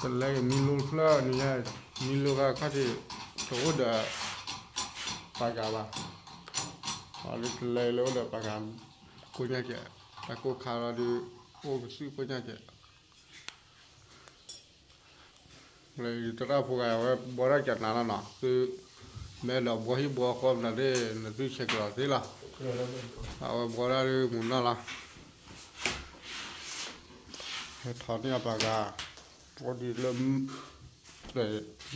တလဲက့ၤမံလိတဖျၢၣ်န့ၣ်ညါ, မံလိဂၤခီၣ်ထံး တအိၣ်ဒီးပှၤဂၤဘၣ်. အီၤလၢတလဲလၢအိၣ်ဒီးပှၤဂၤ ကိညါကဲး, တၢ်ကိၢ်ခါလီၤဒီး အိၣ်ကသုၣ်ကိညါကဲး. လၢယသရၣ်ဖိဂၤ အဝဲဘှီထီၣ်ကနၤလီၤနီၤ, သု မ့ၢ်အဲၣ်ဒိးဘှီဟံၣ်ဘှီဃီမနုၤသ့ၣ် နသုဆဲးကျိးသ့လီၤ. အဝဲဘှီဒၣ်ဒုးမုာ်နီၢ်လီၤ. ဟဲထီၣ်န့ၢ်အပှၤဂၤ အိၣ်ဒံးလၢ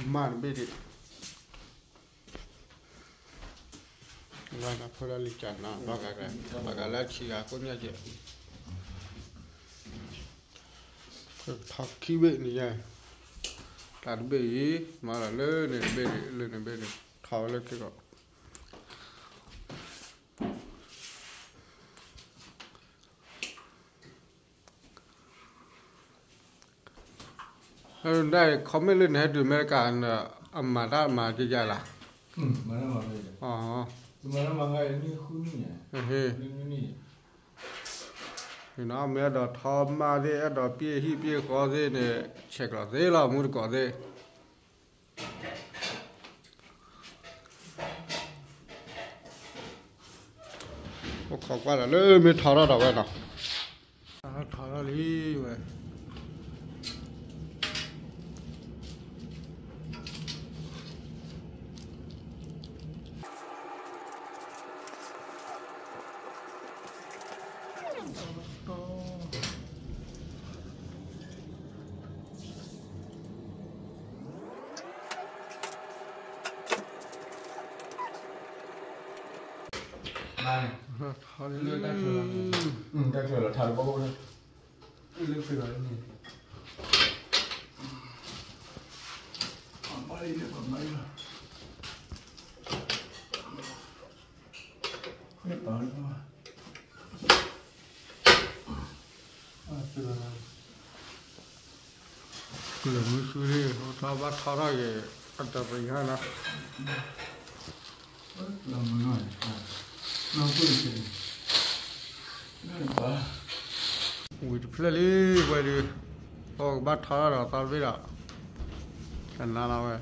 မၢ်တဘ့ၣ်ဒံး ဝဲဒၣ်ဖိဒၣ်လံၤကနၤ ဘၣ်ဂၤ ဘၣ်ဂၤလၢအဆံးဂၤကိးညါကဲး, ထီၣ်ခံဘ့ၣ်န့ၣ်ညါ, တၢ်တဘ့ၣ်အံၤ မၤလီၤလၢန့ၣ်တဘ့ၣ်န့ၣ် လၢန့ၣ်ဘ့ၣ်န့ၣ် ထီၣ်ဝဲလၢခံကီၢ် ဒၣ်အံၤ ခီမ့ၢ်လၢနဟဲတုၤအမဲရကၤန့ၣ် အမၤတၢ်မၤက့ၤယၤလီၤ. မ့ၢ်အဲၣ်ဒိးထီၣ်မၢ်သ့ၣ် အဲၣ်ဒိးပှ့ၤဟံၣ်ပှ့ၤဃီသ့ၣ်န့ၣ် ဆဲးကျိးသ့လီၤ မူတကိးသ့ၣ် အိၣ်ခိးကွၢ်ဒီးလၢမ့ၢ်ထီထီၣ်ဒီးဝဲနီၤ, ထီထီၣ်လံဝဲ. ကလၢၤမုၢ်ဆူၣ်လံ ထီဘၣ်ထီထီၣ်က့ၤ အတပညါနီၤ, ဝံၤတဖျၢၣ်လံ ဝဲဒုး ပကဘၣ်ထီထီၣ်ဒီးသီတဘ့ၣ်ဒီး ကနၤလီၤဝဲ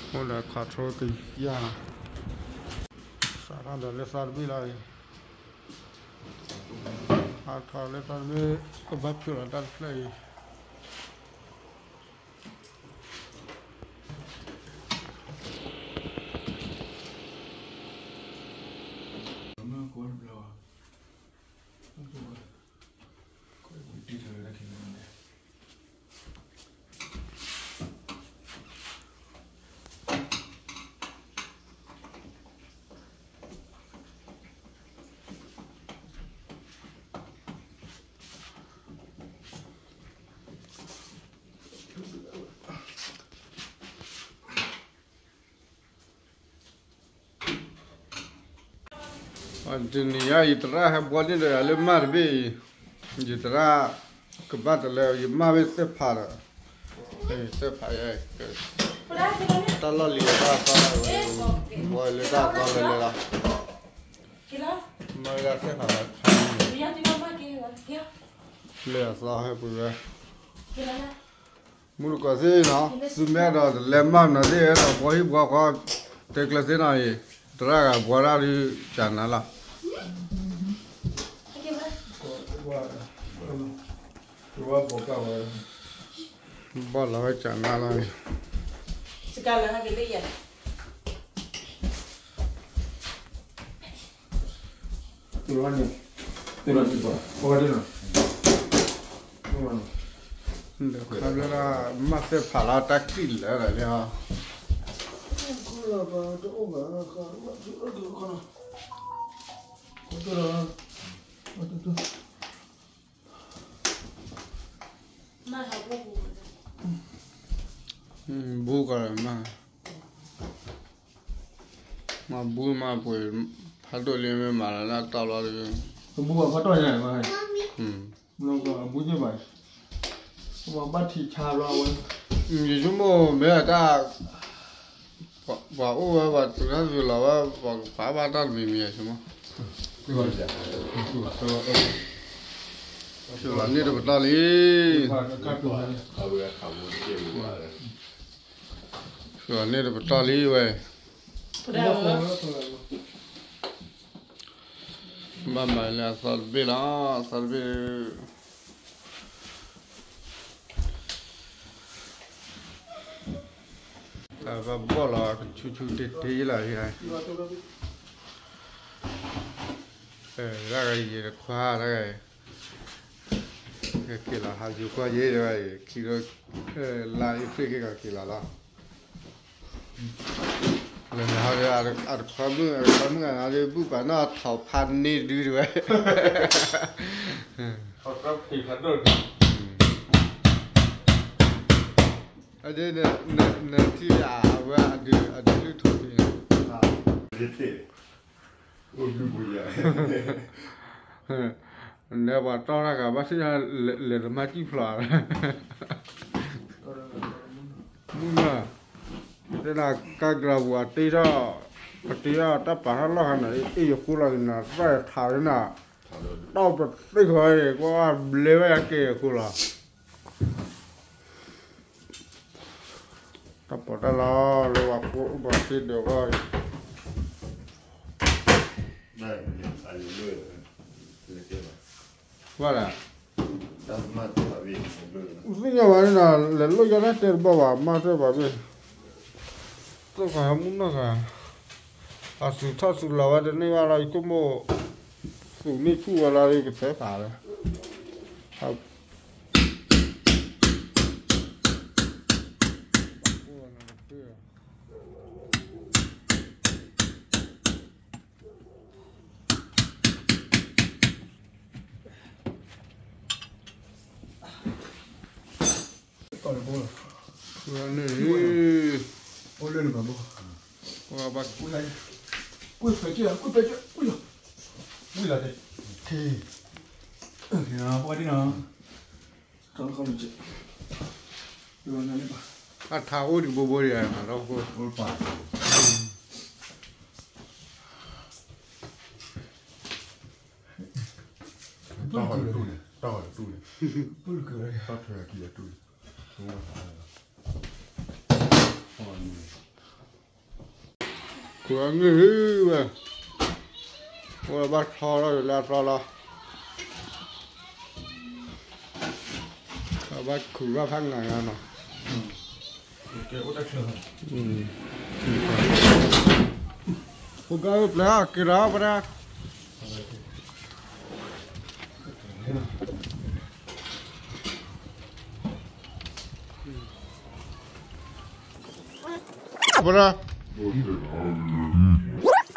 အိၣ်ဒီး control ကယၢ်လီၤ, စးထီၣ်ဒီးလၢသီတဘ့ၣ်လီၤအံၤ, ဟးထီၣ်လၢသီတဘ့ၣ် ကဘၣ်ဖျိလီၤတၢ်တဖျၢၣ်အံၤ တနံၤညါ ယသရၣ်ဟဲဘှီန့ၢ်ဒီးယၤလၢမၢ်တဘ့ၣ်အံၤ, ယသရၣ်ကဘၣ်တလဲ ယမၢ်ဘ့ၣ်သ့ၣ်ဖးဒီး, သ့ၣ်ဖးယဲ, တၢ်လီၢ်လံၤအတၢ်သီဝဲ, ဘှီလၢတၢ်သီလဲၤလဲၤလီၤ, မၢ်ဝဲဒၣ်သ့ၣ်ဖးလီၤ, လၢအသီဟဲပူၤဝဲ မူတကိးသ့ၣ်နီၤ, သုမ့ၢ်အဲၣ်ဒိးတလဲမၢ်နီၤသ့ၣ် အဲၣ်ဒိးဘှီဟံၣ်ဘှီဃီ တဲကျၢၤသ့ၣ်နီၤအံၤ, သရၣ်ဂၤဘှီတၢ်ဒုးကနၤလီၤ, ဘၣ်လီၤဝဲကနၤလီၤ, ဒီးခါလၢမၢ်သ့ၣ်ဖးလီၤတၢ်ကံၣ်လၢာ်လီၤလံဟီ, ဘူးကီးမး, မၤဘူးမၤပှ့ၤ ဖးဒိၣ်လံမ့ၢ်မၤလၢတၢ်လီၤ, ဘူးဖးဒိၣ်ညါ, ဘူးကီးဘူးကီး, ဘၣ်ထံၣ်ဆါလီၤဝဲ, ယဆိကမိၣ်မ့ၢ်တၢ် ပှၤအိၣ်ဝဲ ပှၤတုၤတၢ်သုးလီၤဝဲ ပှၤကပာ်ဘၣ်တၢ်တမံၤမံၤ ယဆိကမိၣ်, စှၤလီၤန့ၢ်တပတီၢ်လံ, စှၤလီၤန့ၢ်တပတီၢ်လံဝဲ, ဘၣ်မၤလၢအသီတဘ့ၣ်လီၤ, အသီတဘ့ၣ် ဘၣ်ဘီၣ်လီၤ ကဆူၣ်ဆူၣ်တ့တ့လီၤ, တၢ်ဂၤယဲတခွါတၢ်ဂၤ, ကက့ၤလီၤဟးယူၤကွၢ်ယဲတဂၤအံၤ ခံဒီး လါအ့ဖြ့ၣ်က့ၤကက့ၤလီၤလီၤ. လၢနဟီဒီး အတခွါမုၣ် အတခွါမုၣ်ဂၤနီၤဒီး ဘူၣ်ပာ်နီၣ်ထီၣ်ဖးန့ၢ်ဒုတဝဲ, အဒ် နထံၣ်အဝဲအဒု အဒုလုၢ်ထီၣ်ဖဲန့ၣ် နဲပှၤတီၢ်တၢ်ဂၤဘၣ်ဆ့ၣ်ညါ လဲၤတမၤစံၣ်ဖျိး, မုၢ်နီၤ, တဲဒၣ်ကါကြၢးပူၤအတ့ထီၣ်, အတ့ထီၣ်တၢ်ပာ်ထီၣ်လီၢ်ခါန့ၣ် အ့ၣ်ယဃိလီၤက့ၤနီၤ တၢ်ထးဝဲနီၤ, တီၢ်ပသ့ၣ်ဃီန့ၣ် ကွၢ်ဘျဲဝဲအကဲယဃိလီၤ. တၢ်ပီးတၢ်လီလၢပှၤဖိပှၤသ့ဒၢးဂီၢ်အံၤ, ဘၣ်ဒၣ်, သ့ၣ်ညါဘၣ်န့ၣ်ဒီး လဲၤလိၣ်ယါတၢ်တဲတဘၣ်ဘၣ် မၤတၢ်ဘၣ်မ့ၢ်, သ့ၣ်ဃၤမုၢ်နီၢ်ဃၤ, အသုးထီၣ်သုးလီၤဝဲတန့ၢ်ဘၣ်လီၤ ယဆိကမိၣ်, သုးန့ၢ်ဆူၣ်ဝဲလီၤ ယကသဲဖးလၢ န့ၣ်, အထးအိၣ်ဒံးဘိဘိဒံး, တၢ်ဂီၤတတူၢ်န့ၣ်, တၢ်ဂီၤတတူၢ်န့ၣ်, တၢ်ထွဲကံၢ်တတူၢ်န့ၣ်, ခိၣ်အငုၢ်ဟူဝဲ, အိၣ်ဘၣ်ထီထီၣ်လၢအသီလီၤ, ဘၣ်ခူၣ်ဘၣ်ဖးနၤနီၤ, အိၣ်ဘၣ်ပျဲၢ်က့ၤဒီးပဒၣ် ပဒၣ်, လၢအသီလံ ကထီထီၣ်လီၤ သီတဘ့ၣ်, ထီ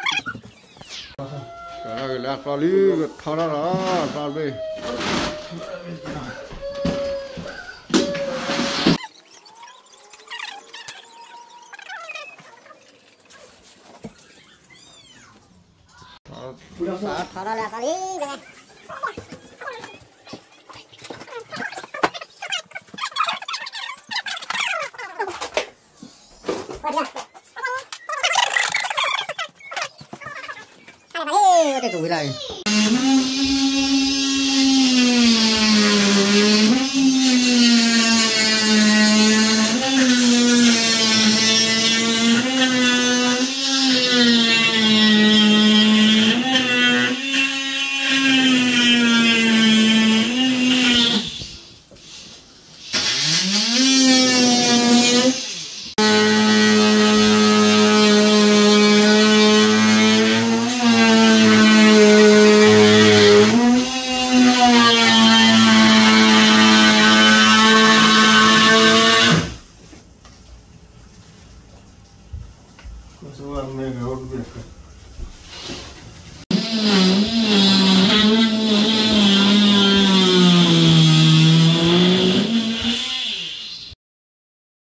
ထီၣ်လၢအသီလံ, တၢ်ဝံၤလၢအံၤ